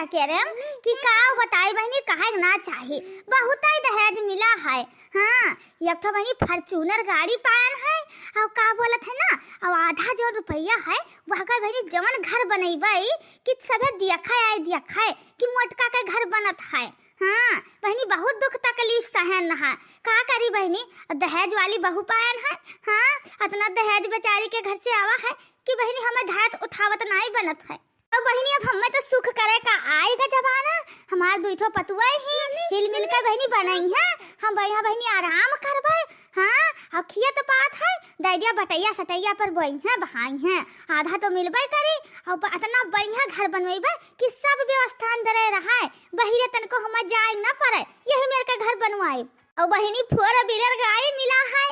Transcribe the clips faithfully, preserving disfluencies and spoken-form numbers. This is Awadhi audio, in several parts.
केरम कि का बताई बहिनी, कहे ना चाही, बहुतै दहेज मिला है। हाँ, एक ठो बहिनी Fortuner गाड़ी पायन है, अउ का बोलत है ना, अउ आधा जो रुपया है, वह का बहिनी जवन घर बनैबै कि सभे देखै आए, देखै कि मोटका के घर बनत है। हाँ, बहिनी बहुत दुख तकलीफ सहन है, का करी बहिनी, दहेज वाली बहू पायन है। हाँ, अतना दहेज बेचारी के घर से आवा है कि बहिनी हमें धात उठावत नाई बनत है। तो बहिनी, अब हमें तो सुख करे का आइगा जमाना, हमार दुई ठो पतुआ ही हिल मिल के बहिनी बनई है, हम बढ़िया बहिनी आराम करबै। हाँ, अब खिया तो पात है, दैदिया बटैया सटैया पर बोई है, बहाई है, आधा तो मिलबै करी, अउ ब-, अतना बढ़िया घर बनवैबै कि सब व्यवस्था अंदरे रहै, बहिरे तनको हमें जाए न पड़े, यही मेर के घर बनवाई। अउ बहिनी, four wheeler गाड़ी मिला है।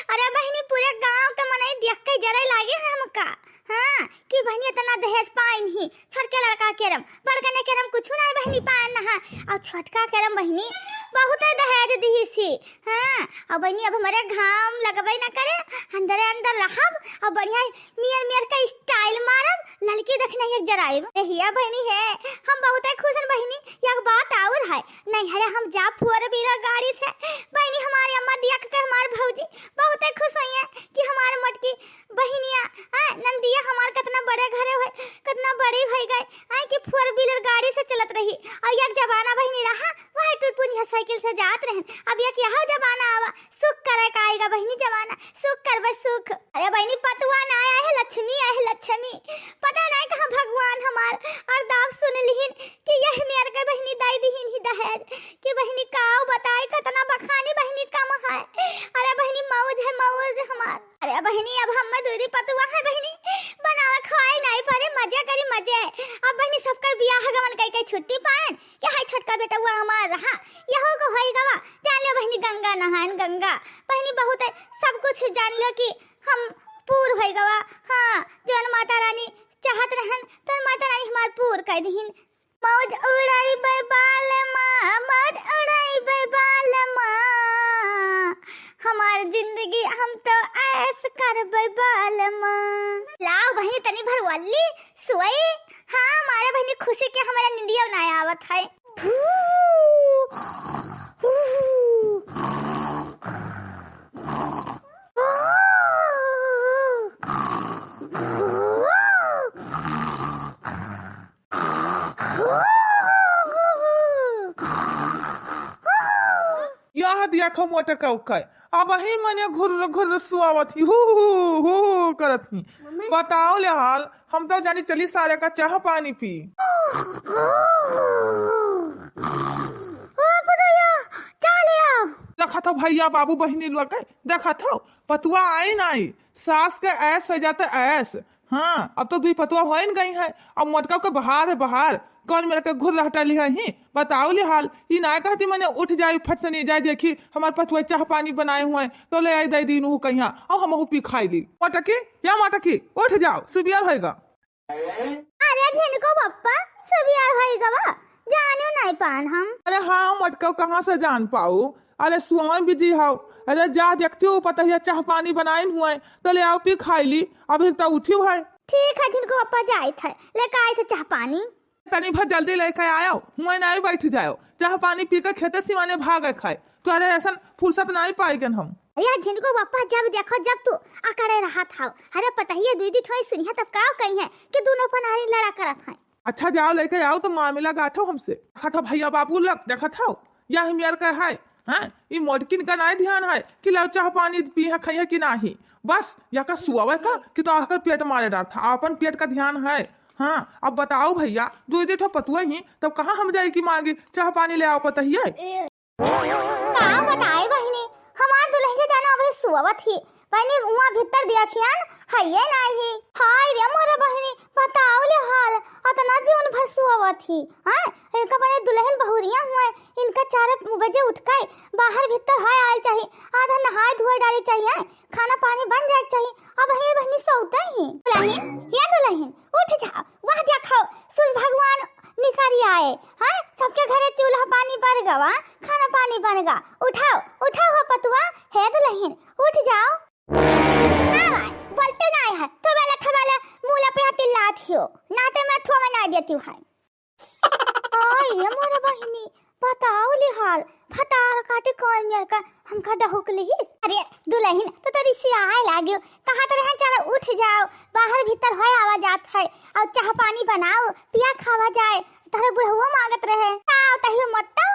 अरे बहिनी, पूरे गांव के मनई देख के जरे लागे है हमका। हाँ, कि बहिनी इतना दहेज पाइन ही, छोटके लड़का केरम, बड़कने केरम कुछ नाई बहिनी पायन है। अउ छोटका केरम बहिनी बहुतै दहेज दिहिसी। हाँ, अउ बहिनी अब हमरे घाम लगबै न करे, अंदरे अंदर रहब, अउ बढ़िया मेर मेर का style मारब, लड़की देखने एक जराइब। ए हिया बहिनी है, हम बहुतै खुश हन बहिनी। एक बात और है, नैहरे हम जा four wheeler गाड़ी से, बहिनी हमारे अम्मा देख के हमार भौजी बहुतै खुश होइहैं कि हमार मोटकी बहिनिया, हैं, नंदिया हमार कितना बड़े घरे होए, कितना बड़ी भई गए, हैं, कि four wheeler गाड़ी से चलत रही। अउ एक जमाना बहिनी रहा, वह टुनपुनिया साइकिल से जात रहन। अब एक यह जमाना आवा, सुख करे का आइगा बहिनी जमाना, सुख करबे सुख। अरे बहिनी, पतुआ ना आए है, लक्ष्मी आए है, लक्ष्मी। पता नाई कहाँ भगवान हमार अरदास सुन लिहिन कि यह मेर के बहिनी दाई दिहिन ही दहेज। कि बहिनी काऊ बताई, कतना बखानी बहिनी कम है। अरे बहिनी, मौज है मौज हमार। अरे बहिनी, अब हमें दुई पतुआ है बहिनी, बनावे खाए नाई पड़े, मजे करी मजे। अब बहिनी सबका बियाह गवन कई के छुट्टी पाएन, कि हाय छोटका बेटउआ हमार रहा, यहो को होई गवा, जान लो बहिनी गंगा नहाएन गंगा। बहिनी बहुत है, सब कुछ जान लो कि हम पूर होई गवा। हाँ, जौन माता रानी चाहत रहन, तौन माता रानी हमार पूर कर दिहिन। मौज उड़ाइबै बालमा, मौज उड़ाइबै बालमा, हमार जिंदगी हम तो ऐश करबै बालमा। लाओ बहिनी तनी भर वल्ली सोई। हाँ, मारे बहिनी खुशी के हमारा निंदिया ना आवत है। यह देखो मोटकऊ के, अबहीं मने घुर्र घुर्र सुआवत ही, हू हू हू हू करत ही। मम्मी। बताओ ले हाल, हम तो जानी चली सारे का चाह पानी पी। ओ पुतैया, चाह ले आओ। देखत हो भैया बाबू बहिनी लोग के, देखत हो पतुआ आई नाई, सास के ऐश हो जाते ऐश। हाँ, अब तो दुई पतुआ होइन गई है, अब मोटका के बहार है बहार, कौन मेरे के घुर रहटा लिहा ही, बताओ ले हाल, ई ना कहती मने उठ जाई फट से नहीं जाई, देखी हमार पतुआ चाह पानी बनाए हुए, तो ले आई दे दीन हूँ कहिया, और हम पी खाई ली। मोटकी, या मोटकी, उठ जाओ, सुबियर होएगा। अरे झिनको पप्पा, सुबियर होई गवा, जानियो नहीं पान हम। अरे हाँ, मोटका कहाँ से जान पाऊ, अरे सुआन बिजी हाउ। अरे जा देखती हूँ पतहिया चाह पानी बनाइन हुए, तो ले आओ पी खाई ली। अभी तो उठी है। ठीक है झिनको पप्पा, जाइत है, लेके आइत है चाह पानी। तनी भर जल्दी लेके आयो, हुए नहीं बैठ जायो, चाह पानी पी के खेते सिवाने भागे खाए। तो अरे ऐसन फुर्सत नहीं पाएगन हम। अरे झिनको पप्पा, जब देखो जब तू अकड़े रहत हाउ। अरे पतहिया दीदी ठोई सुनिया तब का कही है कि दोनों पनारी लड़ा करत हैं। अच्छा जाओ लेके आओ तो मामला गाठो हमसे। देखत हो भैया बाबू लग, देखत हो, यह मेर का है, हैं? ई मोटकिन का नाई ध्यान है कि लाओ चाह पानी पी है, खाई है कि नाही। बस या का सुआवे का कि तो आकर पेट मारे डार था, अपन पेट का ध्यान है। हाँ, अब बताओ भैया, दो दे ठो पतुआ ही, तब कहाँ हम जाए कि मांगे चाह पानी ले आओ पतहिया? का बताए बहिनी, हमार दुल्हन के जाना अभी सुअवत ही। बहिनी, उहाँ भीतर देखियन, हइये नाही। हाय रे मोरे बहिनी, बताओ ले हाल, अतना जीवन भर सुअवत ही। हैं? इनका बने दुल्हन बहुरिया हुए, इनका चार बजे उठ के बाहर भीतर है आए चाहिए, आधा नहाए धोए डाले चाहिए, खाना पानी बन जाए चाहिए। अब हे बहिनी सौते ही। दुल्हन, हे दुल्हन, उठ जाओ, वह देखो, सूरज भगवान निकल आए, हैं? सबके घरे चूल्हा पानी बर गवा, खाना पानी बन गा। उठाओ, उठाओ हो पतुआ, हे दुल्हन, उठ जाओ। ना भाई, बोलते नहीं है, थोबेला थोबेला मूला पे हाथ लात हियो, नाते मैं थोबे ना देती हूँ है। आई रे मोरे बहिनी, बताओ लिहाल, भतार काटी कौन मेर का हमका डहुक लिहिस। अरे दुलहिन, तो तोरी सियाए लागियो, कहा तो रहे चलो उठ जाओ, बाहर भीतर होए आवा जात है, और चाह पानी बनाओ, पिया खावा जाए, तोहरे बुढ़वो मांगत रहे। आओ तहियो मत तो,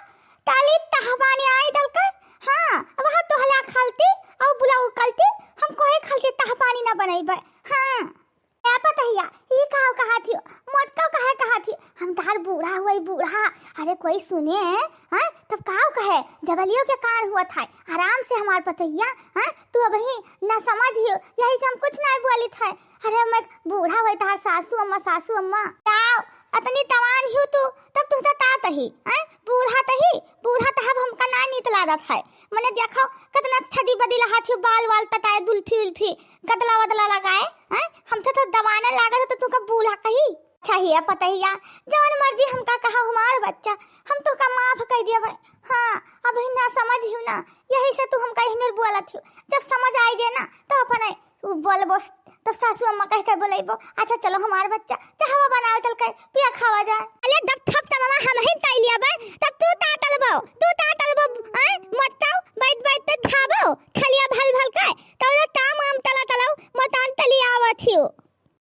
ताली तह पानी आई दलकर। हाँ, अब हम तोहला खलती, और बुलाऊ कलती, हम कोई खलती तह पानी ना बनैबे। हाँ। ए पतहिया, ई काव कहा थियो? मोटका काहे कहा थियो? हम तार बूढ़ा हुई, बूढ़ा। अरे कोई सुने, हाँ? तब काव कहे? डबलियो के कान हुआ था। आराम से हमार पतहिया, हाँ? तू अबही ना समझ हियो, यही से हम कुछ ना बोली था। अरे मैं बूढ़ा हुई तार सासू अम्मा, सासू अम्मा। ताव, अतनी तवान हियो तू, तब तू ता तात ही, हैं? बूढ़ा तही, बूढ़ा तहब हमका ना नीत लागत है। मने देखो, कितना छदी बदी लहात ही, बाल वाल तताए, दुल्फी उल्फी, गदला वदला लगाए, हैं? हम तो, तो दवाने लागत है, तो तुमका बूढ़ा कही। अच्छा हिया पतहिया, जवन मर्जी हमका कहा, हमार बच्चा, हम तोहका माफ कर दिया भाई। हाँ, अब ही ना समझ हियो ना, यही से तू हमका यही मेर बोलत हियो। जब समझ आई जे ना, तो अपने उ बोलबो स-, तब सासू अम्मा कह के बोलैबो, "अच्छा चलो हमार बच्चा, चाहवा बनाओ चल के, पिया खावा जाए।" अले दब थप तब अम्मा हम ही तैलिया बे, तब तू ता तलबो, तू ता तलबो, हैं? मत तो बैठ बैठ ते खाबो, थलिया भल भल के, तब ले ताम आम तला तलाओ, मतान तली आवत हियो।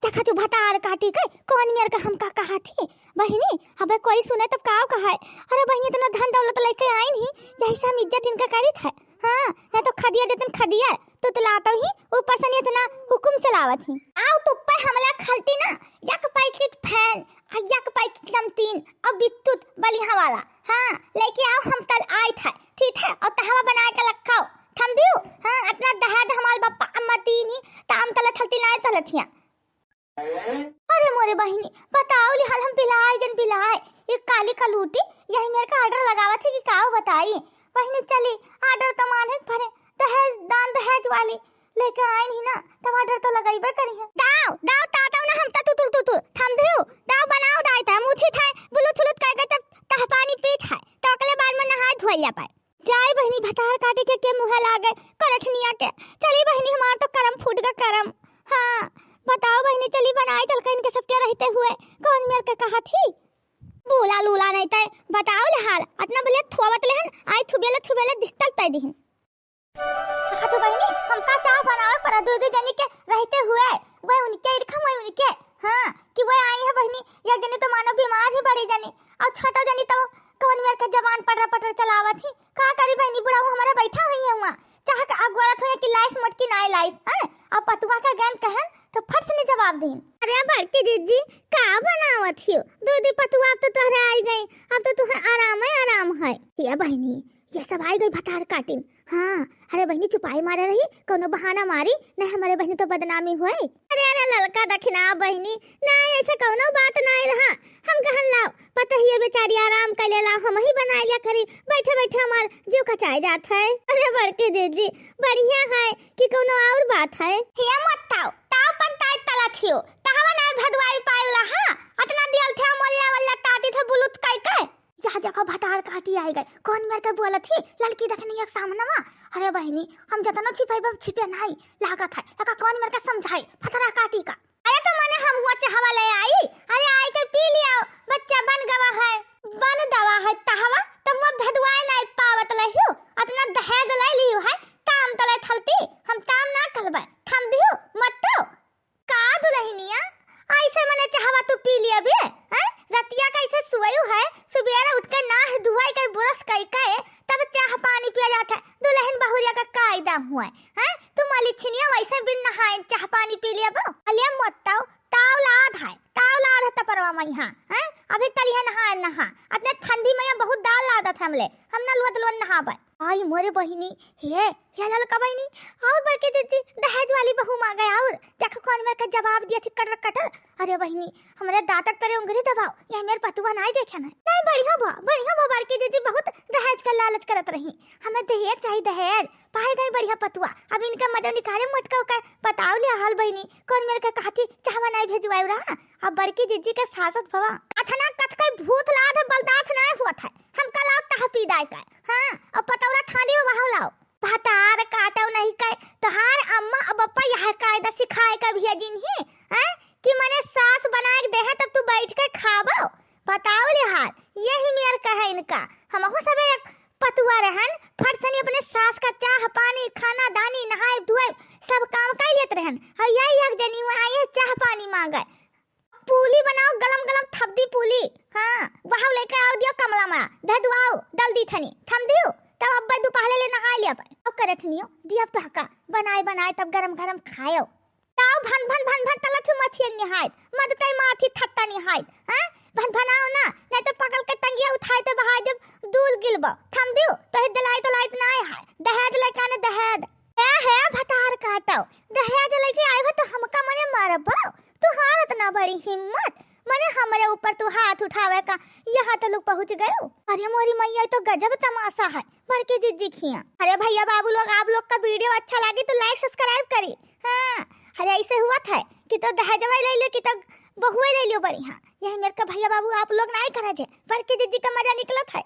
देखा तू भतार काटी के, कौन मेर का हमका कहा थी? बहिनी, अबे कोई सुने तब काव कहा है? अरे बहिनी, इतना धन दौलत लेके आई नहीं, यही से हम इज्जत इनका करी था। हाँ, ना तो खदिया देतन खदिया, तुतलात ही, ऊपर से इतना हुकुम चलावत ही। आओ तुप्पे हमला खलती ना, यक पैकेट फैन, आ यक पैकेट नमकीन, और बित्तुत बलिहा वाला। हाँ, लेके आओ हम तल आए था, ठीक है? और तहवा बनाए के लक्खाओ, थम दियो। हाँ, इतना दहेज हमार बप्पा अम्मा तीन ही, ताम तले थलती ना तलथिया। अरे मोरे बहिनी, बताओ लिहाल हम बिलाए गन बिलाए। ये काली कलूटी, यही मेर का order लगावत है कि काव बताई। बहिनी चली, order तो माने भरे, दहेज, दान दहेज वाली लेके आए नहीं ना, तब order तो लगाइबे करी है। दाव, दाव ताताओ ना हम ता तुतुल तुतुल, थम दियो, दाव बनाओ दाई ता, मुठी थाए, बुलुत हुलुत कह के तब तह पानी पीत है, तो अगले बार में नहाए धोइया पाए। जाए बहिनी, भतार काटे के, के मुँह लागे करठनिया के। चली बहिनी, हमार तो करम फूट गा करम। हाँ, बताओ बहिनी, चली बनाए चल के इनके सबके रहते हुए। कौन मेर के कहा थी? बूला लूला नहीं तय, बताओ ले हाल। अतना बले थुआवत लेहन, आई थुबेले थुबेले दिस्तल तय दिहिन। देखा तू बहिनी, हमका चाह बनावे पर दू दू जनी के रहते हुए, वह उनके इरखम वह उनके। हाँ, कि वह आई है बहिनी, एक जनी तो मानो बीमार ही बड़ी जनी, और छोटा जनी तो कौन मेर के जबान पटर पटर चलावत ही। का करी बहिनी, बुढ़ाऊ हमारे बैठा हुई है वहाँ, चाह के अगुआरत हुई कि लाइस मोटकी नाय लाइस, हैं? अब पतुआ के गैन कहन तो फट से नहीं जवाब दीन। अरे बड़की दीदी, का बनावत हियो? दू दी पतुआ अब तो तोहरे आई गई, अब तो तुहे आराम है आराम है। ये बहिनी, ये सब आई गई भतार काटिन। हाँ, अरे बहिनी चुपाई मारे रही, कोनो बहाना मारी, नहीं हमारे बहिनी तो बदनामी हुए। अरे अरे ललका दखिना बहिनी, नहीं ऐसा कोनो बात नहीं रहा। हम कहन लाओ, पता ही है बेचारी आराम कर लेला, हम ही बनाए लिया करी, बैठे बैठे हमार जीव कचाए जात है। अरे बड़के दीदी, बढ़िया है कि कोनो और बात है। हिया मत ताओ, ताओ पंताई तला थियो, तहवा नाय भदवाई पाइला, हाँ? अतना दियल थे मोल्ला वल्ला ताती थे बुलुत कई के। यह देखो भतार काटी आई गई, कौन मेर के बोलत ही, ललकी दखिनिया के सामने मा। अरे बहिनी, हम जतनो छिपाई बा छिपे नहीं, लागत है, लगा कौन मेर के समझाई, भतार काटी का। अरे तो मने हम हुआ चाहवा ले आई, अरे आई के पी लिया, बच्चा बन गवा है, बन दवा है तहवा, तो मुँह भदवाए नहीं पावत लहियो, अतना दहेज ले लियो है, ताम तले थलती, हम ताम ना कलबे, थम दियो, मत तो। का दुलहिनिया, ऐसे मने चाहवा तू पी लिया बे, हैं? रतिया कैसे सुअयू है, सुबेरे उठ के नाह धुआई के ब्रश कई के, तब चाह पानी पिया जात है, दुलहिन बहुरिया का कायदा हुआ है, हैं? तू मलिछिनिया वैसे बिन नहाए चाह पानी पी लिया बो, अलिया मत ताओ, ताव लाद है, ताव लाद है तपरवा में यहाँ, हैं? अभी तलिया नहाए नहा, अतने ठंडी में यहाँ बहुत दाल लादत है हमले, हम ना लुअत लुअत नहाबे। आई मोरे बहिनी, हे, हे ललका बहिनी, और बड़के जिज्जी, दहेज वाली बहू मांगे और। देखो कौन मेर के जवाब दिया थी कटर कटर। अरे बहिनी, हमरे दांतक तरे उंगली दबाओ, यह मेर पतुआ नाई देखे ना। नहीं बढ़िया बा, बढ़िया बा बड़के जिज्जी, बहुत दहेज का लालच करत रही। हमें दहेज चाहिए दहेज, पाए गए बढ़िया पतुआ। अब इनका मजा निकाले मटका का बताओ ले हाल बहिनी, कौन मेर के कहा थी चाहवा नाई भेजवाए रहा। अब बड़के जिज्जी के सासत भवा। अथना कथ के भूत लाद बलदाथ नाई हुआ था। हम का लाओ तह पी दाय का। हाँ, और पतौरा थाली में वहाँ लाओ। भतार काटो नहीं कहे, तोहार अम्मा और बप्पा यह कायदा सिखाए के भेजिन ही, हैं? कि मने सास बनाए के देहे तब तू बैठ के खाबो। बताओ ले हाल, ये रहन, फट सनी अपने सास का चाह पानी, खाना दानी, नहाए धुए, सब काम कर लेत रहन। और यही एक जनी हुआ आई है चाह पानी मांगे। पूली बनाओ गलम गलम थपदी पूली। हाँ, वहाव लेके आओ दियो कमला मा, धे दुआओ, दल दी थनी, थम दियो, तब अब्बे दुपहले ले नहाए ले अब। अब करे थनियो, दियब तो हका, बनाए बनाए तब गरम गरम खायो। ताऊ भन भन भन भन तलत हूँ मथियन निहायत, मद कई माथी थत्ता निहायत, हाँ? भन भनाओ ना, नहीं तो पकड़ के तंगिया उठाए ते बहाए देब दूल गिलबो, थम दियो, तो ही दिलाई तो लाइत ना आए हाय, दहेज लेके आने दहेज। हे, हे, भतार काटो, दहेज लेके आए हो तो हमका मने मारबो, तुहार इतना बड़ी हिम्मत, मने हमरे ऊपर तू हाथ उठावे का, यहाँ तो लोग पहुँच गयो। अरे मोरी मैया, तो गजब तमाशा है, बड़की जिज्जी खिया। अरे भैया बाबू लोग, आप लोग का video अच्छा लागी तो like subscribe करी। हाँ, अरे ऐसे हुआ था कि तो दहेजवा ले लियो कि तो बहुए ले लियो बड़ी। हाँ, यही मेरे का भैया बाबू आप लोग नहीं करा जे, बड़की जिज्जी का मजा निकलत है।